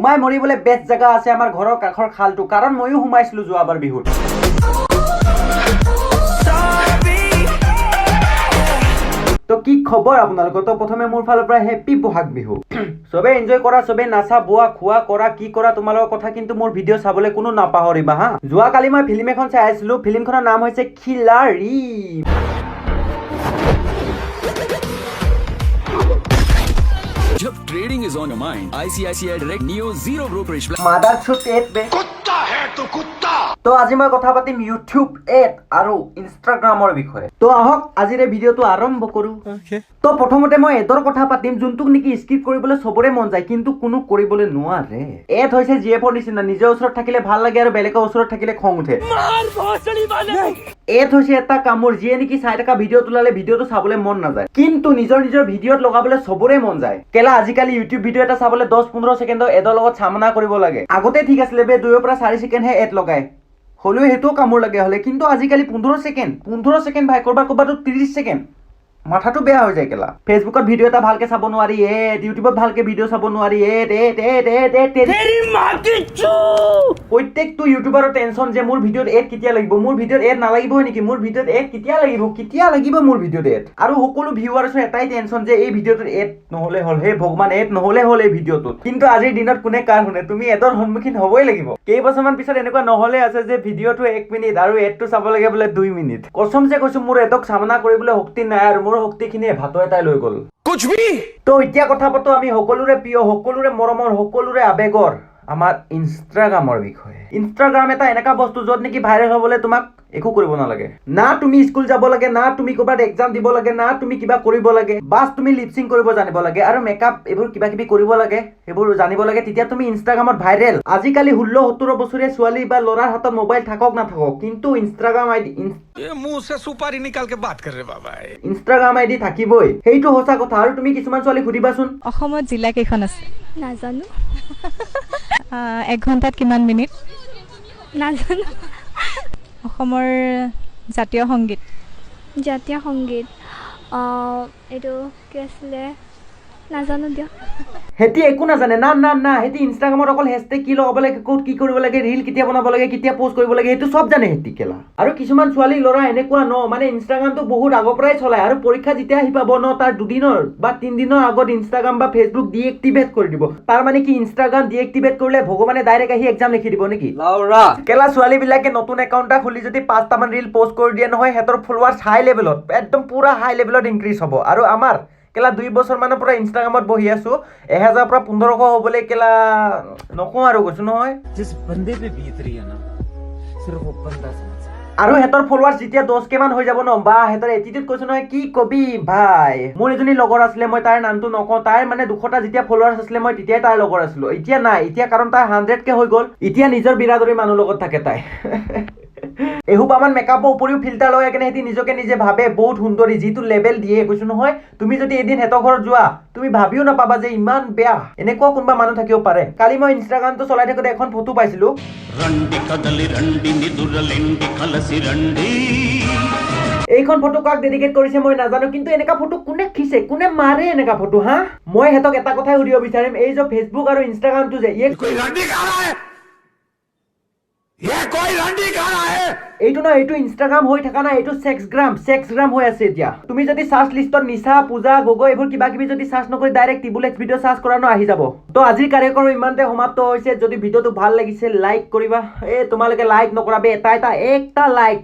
সোমাই মৰিবলৈ বেষ্ট জেগা আছে আমাৰ ঘৰৰ কাষৰ খালটো, কাৰণ ময়ো সোমাইছিলো যোৱাবাৰ বিহুত। তো কি খবৰ আপোনালোকৰ? তো প্ৰথমে মোৰ ফালৰ পৰা হেপী বহাগ বিহু। চবে এনজয় কৰা, চবে নাচা, বোৱা, খোৱা কৰা, কি কৰা তোমালোকৰ কথা, কিন্তু মোৰ ভিডিঅ' চাবলৈ কোনো নাপাহৰিবা হা। যোৱাকালি মই ফিল্ম এখন চাই আছিলো। ফিল্মখনৰ নাম হৈছে খিলাৰী। जब trading is on your mind, ICICI Direct Neo Zero Brokerage Plan. Mother shoot add বে। তো আজি মই কথা পাতিম ইউটিউব এড আৰু ইনষ্টাগ্ৰামৰ বিষয়ে। তো আহক, আজিৰ এই ভিডিঅ'টো আৰম্ভ কৰোঁ। তো প্ৰথমতে মই এডৰ কথা পাতিম, যোনটোক নেকি স্কিপ কৰিবলৈ চবৰে মন যায়, কিন্তু কোনো কৰিবলৈ নোৱাৰে। এড হৈছে জি এফৰ নিচিনা, নিজৰ ওচৰত থাকিলে ভাল লাগে আৰু বেলেগৰ ওচৰত থাকিলে খং উঠে। এড হৈছে এটা কামোৰ, যিয়ে নেকি চাই থকা ভিডিঅ' ওলালে ভিডিঅ'টো চাবলৈ মন নাযায়, কিন্তু নিজৰ নিজৰ ভিডিঅ'ত লগাবলৈ চবৰে মন যায়। কেলা, আজিকালি ইউটিউব ভিডিঅ' এটা চাবলৈ 10-15 ছেকেণ্ডৰ এডৰ লগত চামনা কৰিব লাগে। আগতে ঠিক আছিলে বে, 2ৰ পৰা 4 ছেকেণ্ডহে এড লগায়, হ'লেও সেইটোও কামোৰ লাগে হ'লে। কিন্তু আজিকালি 15 ছেকেণ্ড, 15 ছেকেণ্ড ভাই, ক'ৰবাত ক'ৰবাতো 30 ছেকেণ্ড। মাথাটো বেয়া হৈ যায় কেলা। ফেচবুকত ভিডিঅ' এটা ভালকে চাব নোৱাৰি এড, ইউটিউবত ভালকে ভিডিঅ' চাব নোৱাৰি add, add, add, add, add, add. প্ৰত্যেকটো ইউটিউবাৰৰ টেনশ্যন যে মোৰ ভিডিঅ'ত এড কেতিয়া লাগিব, মোৰ ভিডিঅ'ত এড নালাগিবই নেকি, মোৰ ভিডিঅ'ত এড কেতিয়া লাগিব, কেতিয়া লাগিব মোৰ ভিডিঅ'ত এড। আৰু সকলো ভিউৱাৰ্ছৰ এটাই টেনশ্যন যে এই ভিডিঅ'টোত এড নহ'লে হ'ল, হে ভগৱান, এড নহ'লে হ'ল এই ভিডিঅ'টোত। কিন্তু আজিৰ দিনত কোনে কাৰ শুনে? তুমি এডৰ সন্মুখীন হ'বই লাগিব। কেইবছৰমান পিছত এনেকুৱা নহ'লে আছে যে ভিডিঅ'টো 1 মিনিট আৰু এডটো চাব লাগে বোলে 2 মিনিট। কচমছে কৈছো, মোৰ এডক চামনা কৰিবলৈ শক্তি নাই আৰু মোৰ শক্তিখিনি ভাতৰ এটাই লৈ গ'ল। তো এতিয়া কথা পাতো আমি সকলোৰে প্ৰিয়, সকলোৰে মৰমৰ, সকলোৰে আৱেগৰ আমাৰ ইনষ্টাগ্ৰামৰ বিষয়ে। ইনষ্টাগ্ৰাম এটা এনেকুৱা বস্তু য'ত নেকি ভাইৰেল হ'বলৈ তোমাক একো কৰিব নালাগে। না তুমি স্কুল যাব লাগে, না তুমি ক'ৰবাত এক্সাম দিব লাগে, না তুমি কিবা কৰিব লাগে। বাছ, তুমি লিপচিং কৰিব জানিব লাগে আৰু মেকআপ এইবোৰ কিবা কিবি কৰিব লাগে, সেইবোৰ জানিব লাগে, তেতিয়া তুমি ইনষ্টাগ্ৰামত ভাইৰেল। আজিকালি 16-17 বছৰীয়া ছোৱালী বা ল'ৰাৰ হাতত মোবাইল থাকক নাথাকক, কিন্তু ইনষ্টাগ্ৰাম আইডি ये मुंह से सुपारी निकाल के बात कर रहे बाबा। ইনষ্টাগ্ৰাম আইডি থাকিবই, সেইটো সঁচা কথা। আৰু তুমি কিছুমান ছোৱালী সুধিবাচোন। অসমত জিলা কেইখন আছে? নাজানো। এক ঘণ্টাত কিমান মিনিট? নাজানো। অসমৰ জাতীয় সংগীত? জাতীয় সংগীত, এইটো কি আছিলে, নাজানো দিয়ক। সেতি একো নাজানে। না না না, সেতি ইনষ্টাগ্ৰামত অকল হেছটেগ কি লগাব লাগে, ক'ত কি কৰিব লাগে, ৰিল কেতিয়া বনাব লাগে, কেতিয়া পষ্ট কৰিব লাগে, সেইটো চব জানে সেতি কেলা। আৰু কিছুমান ছোৱালী ল'ৰা এনেকুৱা ন, মানে ইনষ্টাগ্ৰামটো বহুত আগৰ পৰাই চলায় আৰু পৰীক্ষা যেতিয়া আহি পাব ন, তাৰ দুদিনৰ বা তিনিদিনৰ আগত ইনষ্টাগ্ৰাম বা ফেচবুক ডিএক্টিভেট কৰি দিব। তাৰ মানে কি, ইনষ্টাগ্ৰাম ডিএক্টিভেট কৰিলে ভগৱানে ডাইৰেক্ট আহি এক্সাম লিখি দিব নেকি কেলা? ছোৱালীবিলাকে নতুন একাউণ্ট এটা খুলি যদি পাঁচটামান ৰিল পষ্ট কৰি দিয়ে নহয়, সিহঁতৰ ফলোৱাৰ্ছ হাই লেভেলত, একদম পুৰা হাই লেভেলত ইনক্ৰিজ হ'ব। আৰু আমাৰ কেলা 2 বছৰমানৰ পৰা ইনষ্টাগ্ৰামত বহি আছো, 1000ৰ পৰা 1500 হ'বলৈ কেলা নকওঁ আৰু, কৈছো নহয়। जिस बंदे पे बीत रही है ना, सिर्फ वो बंदा समझ सकता है। আৰু সিহঁতৰ ফলোৱাৰ্ছ যেতিয়া 10 কে মান হৈ যাব ন, বা সিহঁতৰ এটিটিউড কৈছো নহয়, কি কবি ভাই। মোৰ এজনী লগৰ আছিলে, মই তাইৰ নামটো নকওঁ। তাইৰ মানে 200টা যেতিয়া ফলোৱাৰ্ছ আছিলে, মই তেতিয়াই তাইৰ লগৰ আছিলো। এতিয়া নাই, এতিয়া কাৰণ তাই 100 কে হৈ গ'ল। এতিয়া নিজৰ বিৰাদৰী মানুহৰ লগত থাকে তাই। এসোপামান মেকআপৰ উপৰিও ফিল্টাৰ লগাই কেনে সিহঁতি নিজকে নিজে ভাবে বহুত সুন্দৰী। যিটো লেভেল দিয়ে, কৈছো নহয়, তুমি যদি এদিন সিহঁতৰ ঘৰত যোৱা, তুমি ভাবিও নাপাবা যে ইমান বেয়া এনেকুৱা কোনোবা মানুহ থাকিব পাৰে। কালি মই ইনষ্টাগ্ৰামটো চলাই থাকোঁতে এখন ফটো পাইছিলো। రండి కదలి రండి నిదురలెండి కలసి రండి। এইখন ফটো কাক ডেডিকেট কৰিছে মই নাজানো, কিন্তু এনেকা ফটো কোনে খিচে, কোনে মাৰে এনেকা ফটো হা? মই সিহঁতক এটা কথাই সুধিব বিচাৰিম, এই যে ফেচবুক আৰু ইনষ্টাগ্ৰামটো যে এই कोई रंडी खा रहा है, ये कोई रंडी खा रहा है। এইটো নহয়, এইটো ইনষ্টাগ্ৰাম হৈ থকা নাই, এইটো ছেক্সগ্ৰাম, ছেক্সগ্ৰাম হৈ আছে এতিয়া। তুমি যদি চাৰ্চ লিষ্টত নিচা পূজা গগৈ এইবোৰ কিবা কিবি যদি চাৰ্চ নকৰি ডাইৰেক্ট টিবুল এক্স ভিডিঅ' চাৰ্চ কৰা ন, আহি যাব। তো আজিৰ কাৰ্যক্ৰম ইমানতে সমাপ্ত হৈছে। যদি ভিডিঅ'টো ভাল লাগিছে, লাইক কৰিবা। এই তোমালোকে লাইক নকৰাবে, এটা এটা একটা লাইক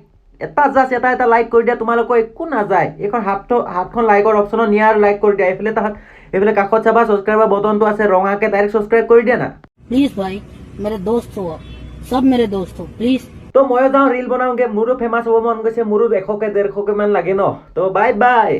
এটা, জাষ্ট এটা এটা লাইক কৰি দিয়া, তোমালোকৰ একো নাযায়। এইখন হাতটো, হাতখন লাইকৰ অপশ্যনত নিয়া আৰু লাইক কৰি দিয়া। এইফালে তাহাত এইফালে কাষত চাবা, ছাবস্ক্ৰাইবৰ বটনটো আছে ৰঙাকে, ডাইৰেক্ট ছাবস্ক্ৰাইব কৰি দিয়া না। प्लीज भाई, मेरे दोस्त हो आप सब, मेरे दोस्त हो, प्लीज। তো ময়ো যাওঁ ৰিল বনাওঁগে, মোৰো ফেমাছ হ'ব মন গৈছে, মোৰো 100কে 150কে মান লাগে ন। তো বাই বাই।